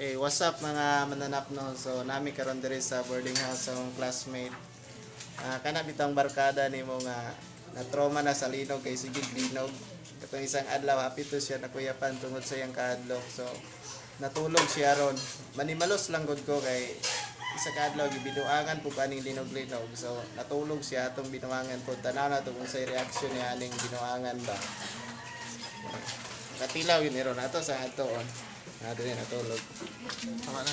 Hey, what's up mga mananap, no? So nami karon diri sa boarding house sa akong classmate. Kana bitang barkada nimo nga na trauma na sa linog kay sige linog. Katong isang adlaw hapit to siya nakuyapan tungod sa iyang kahadlok. So natulog siya ron. Manimalos lang gud ko kay isa ka adlaw gibinuangan pud aning linog-linog. So natulog siya atong binuangan pud, tanaw na to kung say reaction niya aning binuangan ba. Katilaw yun ron ato sa atoon. Na diri natulog. Tama na.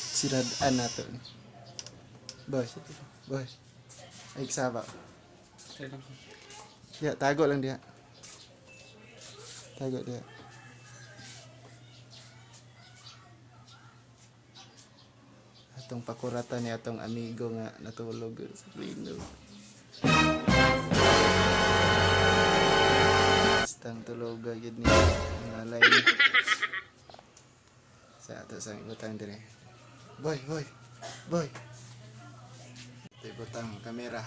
Sirad-an na to. Boy, boy. Ay, saba. Ya, tago lang dia. Tago dia. Atong pakuratan ni atong amigo nga natulog sa linog. Stang tulog gid ni nalay ni. Sa ato sa ibutang dire. Boy, boy. Boy. Ito ibutang kamera.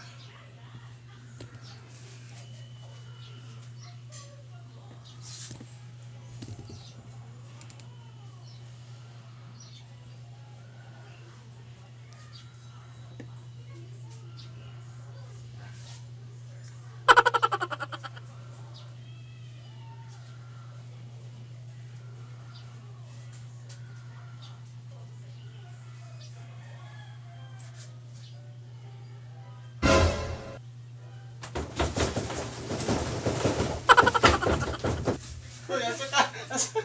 Uy, asa ka? Asa?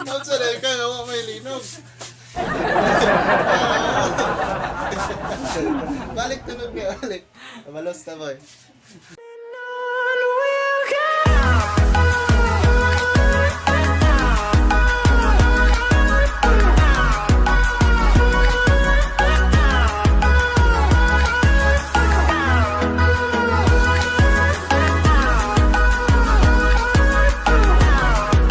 Asa na ka? Nga may linog. Balik tunog niya, balik. Malos na, boy.